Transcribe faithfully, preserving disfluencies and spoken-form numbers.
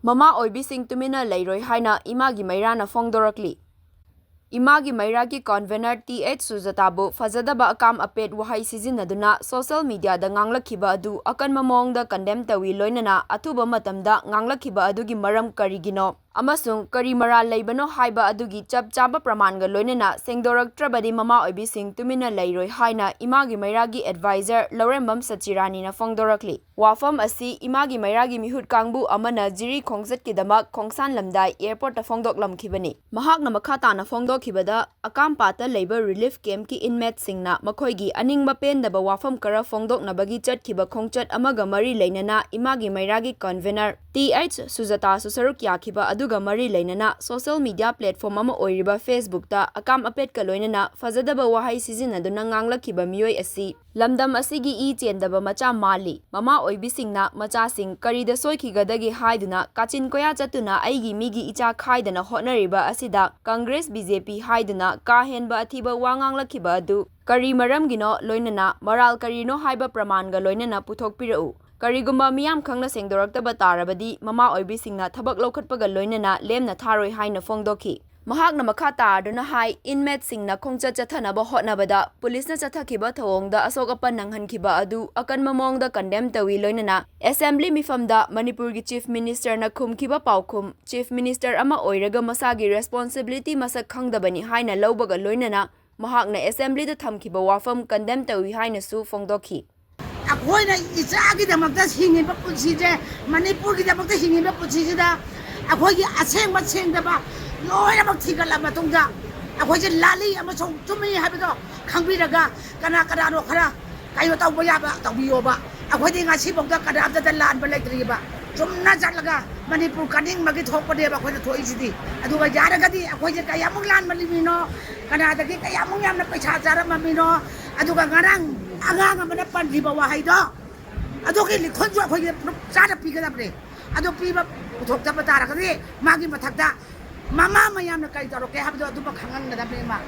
ꯃꯃꯥ ꯑꯣꯏꯕꯤꯁꯤꯡ ꯇꯨꯃꯤꯟꯅ ꯂꯩꯔꯣꯏ ꯍꯥꯏꯅ ꯏꯃꯥꯒꯤ ꯃꯩꯔꯥꯅ ꯐꯣꯡꯗꯣꯔꯛꯂꯤ꯫ ꯏꯃꯥꯒꯤ ꯃꯩꯔꯥꯒꯤ ꯀꯟꯚꯦꯅꯔ ꯇꯤ ꯑꯩꯆ ꯁꯨꯖꯥꯇꯥꯕꯨ ꯐꯖꯗꯕ ꯑꯀꯥꯝ ꯑꯄꯦꯠ ꯋꯥꯍꯩ ꯁꯤꯖꯤꯟꯅꯗꯨꯅ ꯁꯣꯁꯤꯌꯦꯜ ꯃꯤꯗꯤꯌꯥꯗ ꯉꯥꯡꯂꯛꯈꯤꯕ ꯑꯗꯨ ꯑꯀꯟꯕ ꯃꯑꯣꯡꯗ ꯀꯟꯗꯦꯝ ꯇꯧꯏ, ꯂꯣꯏꯅꯅ ꯑꯊꯨꯕ ꯃꯇꯝꯗ ꯉꯥꯡꯂꯛꯈꯤꯕ ꯑꯗꯨꯒꯤ ꯃꯔꯝ ꯀꯔꯤꯒꯤꯅꯣ ꯑꯃꯁꯨꯡ ꯀꯔꯤ ꯃꯔꯥꯜ ꯂꯩꯕꯅꯣ ꯍꯥꯏꯕ ꯑꯗꯨꯒꯤ ꯆꯞ ꯆꯥꯕ ꯄ꯭ꯔꯃꯥꯟꯒ ꯂꯣꯏꯅꯅ ꯁꯦꯡꯗꯣꯔꯛꯇ꯭ꯔꯕꯗꯤ ꯃꯃꯥ ꯑꯣꯏꯕꯤꯁꯤꯡ ꯇꯨꯃꯤꯟꯅ ꯂꯩꯔꯣꯏ ꯍꯥꯏꯅ ꯏꯃꯥꯒꯤ ꯃꯩꯔꯥꯒꯤ ꯑꯦꯗꯚꯥꯏꯖꯔ ꯂꯧꯔꯦꯝꯕꯝ ꯁꯆꯤꯔꯥꯅꯤꯅ ꯐꯣꯡꯗꯣꯔꯛꯂꯤ꯫ ꯋꯥꯐꯝ ꯑꯁꯤ ꯏꯃꯥꯒꯤ ꯃꯩꯔꯥꯒꯤ ꯃꯤꯍꯨꯠ ꯀꯥꯡꯕꯨ ꯑꯃꯅ ꯖꯤꯔꯤ ꯈꯣꯡꯆꯠꯀꯤꯗꯃꯛ ꯈꯣꯡꯁꯥꯟꯂꯝꯗꯥꯏ ꯑꯦꯌꯔꯄꯣꯔꯠꯇ ꯐꯣꯡꯗꯣꯛꯂꯝꯈꯤꯕꯅꯤ꯫ ꯃꯍꯥꯛꯅ ꯃꯈꯥ ꯇꯥꯅ ꯐꯣꯡꯗꯣꯛꯈꯤꯕꯗ, ꯑꯀꯥꯝꯄꯥꯠꯇ ꯂꯩꯕ ꯔꯤꯂꯤꯐ ꯀꯦꯝꯞꯀꯤ ꯏꯟꯃꯦꯠꯁꯤꯡꯅ ꯃꯈꯣꯏꯒꯤ ꯑꯅꯤꯡꯕ ꯄꯦꯟꯗꯕ ꯋꯥꯐꯝ ꯈꯔ ꯐꯣꯡꯗꯣꯛꯅꯕꯒꯤ ꯆꯠꯈꯤꯕ ꯈꯣꯡꯆꯠ ꯑꯃꯒ ꯃꯔꯤ ꯂꯩꯅꯅ ꯏꯃꯥꯒꯤ ꯃꯩꯔꯥꯒꯤ ꯀꯟꯚꯦꯅꯔ ꯇꯤ ꯑꯩꯆ ꯁꯨꯖꯥꯇꯥꯁꯨ ꯁꯔꯨꯛ ꯌꯥꯈꯤꯕ ꯑꯗꯨꯒ ꯃꯔꯤ ꯂꯩꯅꯅ ꯁꯣꯁꯤꯌꯦꯜ ꯃꯤꯗꯤꯌꯥ ꯄ꯭ꯂꯦꯠꯐꯣꯔꯝ ꯑꯃ ꯑꯣꯏꯔꯤꯕ ꯐꯦꯁꯕꯨꯛꯇ ꯑꯀꯥꯝ ꯑꯄꯦꯠꯀ ꯂꯣꯏꯅꯅ ꯐꯖꯗꯕ ꯋꯥꯍꯩ ꯁꯤꯖꯤꯟꯅꯗꯨꯅ ꯉꯥꯡꯂꯛꯈꯤꯕ ꯃꯤꯑꯣꯏ ꯑꯁꯤ ꯂꯝꯗꯝ ꯑꯁꯤꯒꯤ ꯏ ꯆꯦꯟꯗꯕ ꯃꯆꯥ ꯃꯥꯜꯂꯤ꯫ ꯃꯃꯥ ꯑꯣꯏꯕꯤꯁꯤꯡꯅ ꯃꯆꯥꯁꯤꯡ ꯀꯔꯤꯗ ꯁꯣꯏꯈꯤꯒꯗꯒꯦ ꯍꯥꯏꯗꯨꯅ ꯀꯥꯆꯤꯟ ꯀꯣꯌꯥ ꯆꯠꯇꯨꯅ ꯑꯩꯒꯤ ꯃꯤꯒꯤ ꯏꯆꯥ ꯈꯥꯏꯗꯅ ꯍꯣꯠꯅꯔꯤꯕ ꯑꯁꯤꯗ ꯀꯪꯒ꯭ꯔꯦꯁ, ꯕꯤ ꯖꯦ ꯄꯤ ꯍꯥꯏꯗꯨꯅ ꯀꯥ ꯍꯦꯟꯕ ꯑꯊꯤꯕ ꯋꯥ ꯉꯥꯡꯂꯛꯈꯤꯕ ꯑꯗꯨ ꯀꯔꯤ ꯃꯔꯝꯒꯤꯅꯣ, ꯂꯣꯏꯅꯅ ꯃꯔꯥꯜ ꯀꯔꯤꯅꯣ ꯍꯥꯏꯕ ꯄ꯭ꯔꯃꯥꯟꯒ ꯂꯣꯏꯅꯅ ꯄꯨꯊꯣꯛꯄꯤꯔꯛꯎ꯫ ꯀꯔꯤꯒꯨꯝꯕ ꯃꯤꯌꯥꯝ ꯈꯪꯅ ꯁꯦꯡꯗꯣꯔꯛꯇꯕ ꯇꯥꯔꯕꯗꯤ ꯃꯃꯥ ꯑꯣꯏꯕꯤꯁꯤꯡꯅ ꯊꯕꯛ ꯂꯧꯈꯠꯄꯒ ꯂꯣꯏꯅꯅ ꯂꯦꯝꯅ ꯊꯥꯔꯣꯏ ꯍꯥꯏꯅ ꯐꯣꯡꯗꯣꯛꯈꯤ꯫ ꯃꯍꯥꯛꯅ ꯃꯈꯥ ꯇꯥꯗꯨꯅ ꯍꯥꯏ, ꯏꯟꯃꯦꯠꯁꯤꯡꯅ ꯈꯣꯡꯆꯠ ꯆꯠꯊꯅꯕ ꯍꯣꯠꯅꯕꯗ ꯄꯨꯂꯤꯁꯅ ꯆꯠꯊꯈꯤꯕ ꯊꯧꯑꯣꯡꯗ ꯑꯁꯣꯛ ꯑꯄꯟ ꯅꯪꯍꯟꯈꯤꯕ ꯑꯗꯨ ꯑꯀꯟꯕ ꯃꯑꯣꯡꯗ ꯀꯟꯗꯦꯝ ꯇꯧꯏ, ꯂꯣꯏꯅꯅ ꯑꯦꯁꯦꯝꯕ꯭ꯂꯤ ꯃꯤꯐꯝꯗ ꯃꯅꯤꯄꯨꯔꯒꯤ ꯆꯤꯐ ꯃꯤꯅꯤꯁꯇꯔꯅ ꯈꯨꯝꯈꯤꯕ ꯄꯥꯎꯈꯨꯝ, ꯆꯤꯐ ꯃꯤꯅꯤꯁꯇꯔ ꯑꯃ ꯑꯣꯏꯔꯒ ꯃꯁꯥꯒꯤ ꯔꯦꯁꯄꯣꯟꯁꯤꯕꯤꯂꯤꯇꯤ ꯃꯁꯛ ꯈꯪꯗꯕꯅꯤ ꯍꯥꯏꯅ ꯂꯧꯕꯒ ꯂꯣꯏꯅꯅ ꯃꯍꯥꯛꯅ ꯑꯦꯁꯦꯝꯕ꯭ꯂꯤꯗ ꯊꯝꯈꯤꯕ ꯋꯥꯐꯝ ꯀꯟꯗꯦꯝ ꯇꯧꯏ ꯍꯥꯏꯅꯁꯨ ꯐꯣꯡꯗꯣꯛꯈꯤ꯫ ꯑꯩꯈꯣꯏꯅ ꯏꯆꯥꯒꯤꯗꯃꯛꯇ ꯍꯤꯡꯉꯤꯕ ꯄꯨꯟꯁꯤꯁꯦ, ꯃꯅꯤꯄꯨꯔꯒꯤꯗꯃꯛꯇ ꯍꯤꯡꯉꯤꯕ ꯄꯨꯟꯁꯤꯁꯤꯗ ꯑꯩꯈꯣꯏꯒꯤ ꯑꯁꯦꯡꯕ ꯁꯦꯡꯗꯕ ꯂꯣꯏꯅꯃꯛ ꯊꯤꯒꯠꯂ ꯃꯇꯨꯡꯗ ꯑꯩꯈꯣꯏꯁꯦ ꯂꯥꯜꯂꯤ ꯑꯃꯁꯨꯡ ꯆꯨꯝꯃꯤ ꯍꯥꯏꯕꯗꯣ ꯈꯪꯕꯤꯔꯒ ꯀꯅꯥ ꯀꯅꯥꯅꯣ ꯈꯔ ꯀꯩꯅꯣ ꯇꯧꯕ ꯌꯥꯕ ꯇꯧꯕꯤꯌꯣꯕ꯫ ꯑꯩꯈꯣꯏꯗꯤ ꯉꯁꯤꯐꯥꯎꯗ ꯀꯅꯥꯝꯇꯗ ꯂꯥꯟꯕ ꯂꯩꯇ꯭ꯔꯤꯕ꯫ ꯆꯨꯝꯅ ꯆꯠꯂꯒ ꯃꯅꯤꯄꯨꯔ ꯀꯥꯅꯤꯡꯕꯒꯤ ꯊꯣꯛꯄꯅꯦꯕ ꯑꯩꯈꯣꯏꯅ ꯊꯣꯛꯏꯁꯤꯗꯤ꯫ ꯑꯗꯨꯒ ꯌꯥꯔꯒꯗꯤ ꯑꯩꯈꯣꯏꯁꯦ ꯀꯌꯥꯃꯨꯛ ꯂꯥꯟꯕ ꯃꯤꯅꯣ, ꯀꯅꯥꯗꯒꯤ ꯀꯌꯥꯃꯨꯛ ꯌꯥꯝꯅ ꯄꯩꯁꯥ ꯆꯥꯔꯝꯕ ꯃꯤꯅꯣ, ꯑꯗꯨꯒ ꯉꯔꯥꯡ ꯑꯉꯥꯡ ꯑꯃꯅ ꯄꯟꯈꯤꯕ ꯋꯥꯍꯩꯗꯣ, ꯑꯗꯨꯒꯤ ꯂꯤꯈꯣꯟꯁꯨ ꯑꯩꯈꯣꯏꯒꯤ ꯄ꯭ꯔꯨꯐ ꯆꯥꯅ ꯄꯤꯒꯗꯕꯅꯦ꯫ ꯑꯗꯨ ꯄꯤꯕ ꯄꯨꯊꯣꯛꯇꯕ ꯇꯥꯔꯒꯗꯤ ꯃꯥꯒꯤ ꯃꯊꯛꯇ ꯃꯃꯥ ꯃꯌꯥꯝꯅ ꯀꯔꯤ ꯇꯧꯔꯛꯀꯦ ꯍꯥꯏꯕꯗꯣ ꯑꯗꯨꯃ ꯈꯪꯍꯟꯒꯗꯕꯅꯦ ꯃꯥ꯫